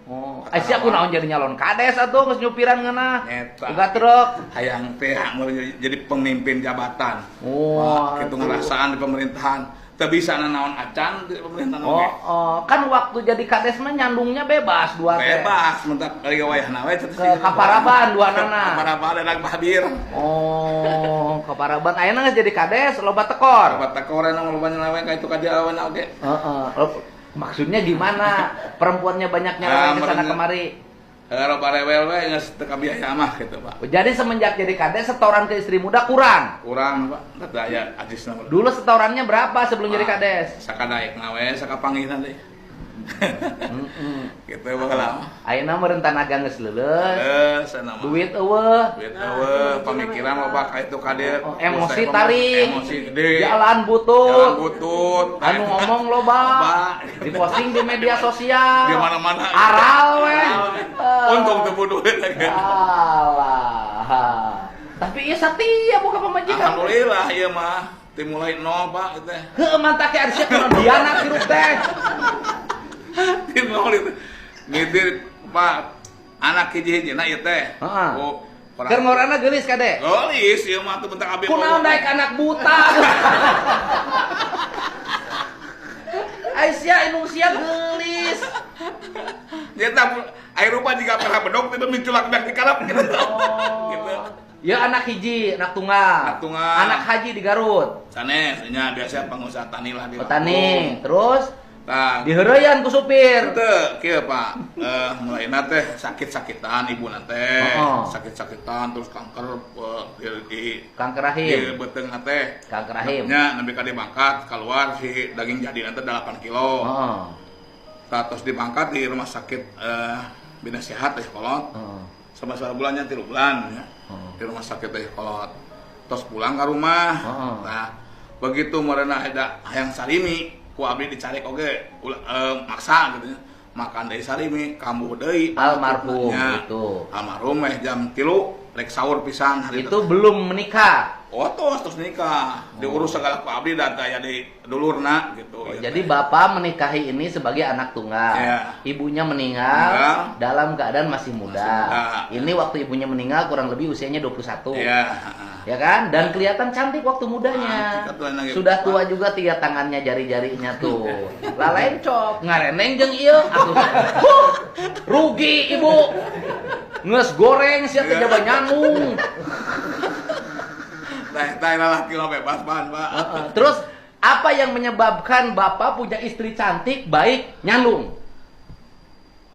Oh, sia kunaon jadi nyalon kades atuh geus nyupiran ngeunah. Nyeta. Boga truk. Hayang teh mun jadi pemimpin jabatan. Oh, Wah, kitu ngerasaan di pemerintahan. Teu bisa nanaon acan di pemerintahan Oh, oge. oh, kan waktu jadi kades mah nyandungnya bebas dua teh. Bebas, mentak kali wayahna we. Ke Kaparaban dua nana. Kaparaban enak babir. Oh, Kaparaban ayeuna geus jadi kades loba tekor. Loba tekor enak loba nyeleweng ka itu ka dieu aweuna oge. Heeh. Maksudnya gimana? Perempuannya banyak nyeleweng ke sana kemari. Loba rewel we geus teu kabiaya mah gitu, Pak. Oh, jadi semenjak jadi kades setoran ke istri muda kurang. Kurang, Pak. Teu aya ajisna. Dulu setorannya berapa sebelum jadi kades? Sakadaekna we, sakapanggihna deui. Gitu baheula mah. Ayeuna meureun tanaga geus leuleus. Leuleus cenah mah. Duit eueuh. Duit eueuh, pamikiran loba ka itu ka dieu. Oh, emosi tarik. Emosi gede. Jalan butut. Jalan butut. Anu ngomong loba. Loba. Diposting di media sosial. Di mana-mana. Aral we. Untung teu duit lagi. Alah. Tapi ieu satia buka pamajikan. Alhamdulillah ieu mah dimulai nol, Pak, ieu teh. Heueuh mantak ge ari sia kunaon dianak hirup teh. Ti nol itu. Ngitir, Pak, anak hiji-hijina ieu teh. Heeh. Oh, Keur ngorana geulis kade. Geulis ieu mah teu bentak abi. Kunaon daek anak buta. Ai sia indung sia geulis. Nyata air rupa jika pernah bedog teh minculak dak di kalap gitu. Oh. Gitu. Ya anak hiji, anak tunggal. Anak tunggal. Anak haji di Garut. Sanes nya biasa pengusaha tani lah di Petani. Terus Tah, diheureyan ku supir. Teu, kieu Pak. Mulaina teh sakit-sakitan ibuna teh. Oh. Sakit-sakitan terus kanker di kanker rahim. Di beuteungna teh. Kanker rahim. Nya nepi ka dibangkat keluar si daging jadi teh 8 kilo. Heeh. Tah tos dibangkat di rumah sakit Bina Sehat teh kolot. Heeh. Sama salah bulannya 3 bulan ya. Heeh. Di rumah sakit teh kolot. Tos pulang ke rumah. Heeh. Nah, begitu merenah ada hayang sarimi ku abdi dicarik oge maksa gitu nya. Makan deui sarimi kambuh deui almarhum nya. Itu. Almarhum meh jam 3 rek sahur pisan hari itu belum menikah. Oh, tos nikah. Diurus segala ku abdi da aya di dulurna gitu. Oh, ya, jadi bapak menikahi ini sebagai anak tunggal. Ya. Ibunya meninggal dalam keadaan masih muda. Masih muda. Ini waktu ibunya meninggal kurang lebih usianya 21. Ya. Ya kan? Dan kelihatan cantik waktu mudanya. Cantik, sudah tua juga tiga tangannya jari-jarinya tuh. Lalain cok, ngareneng jeung ieu atuh. Huh, rugi ibu. Nges goreng sia teh jaba nyanung. Tah lalaki mah bebas bahan, Pak. Terus apa yang menyebabkan bapak punya istri cantik, baik, nyandung?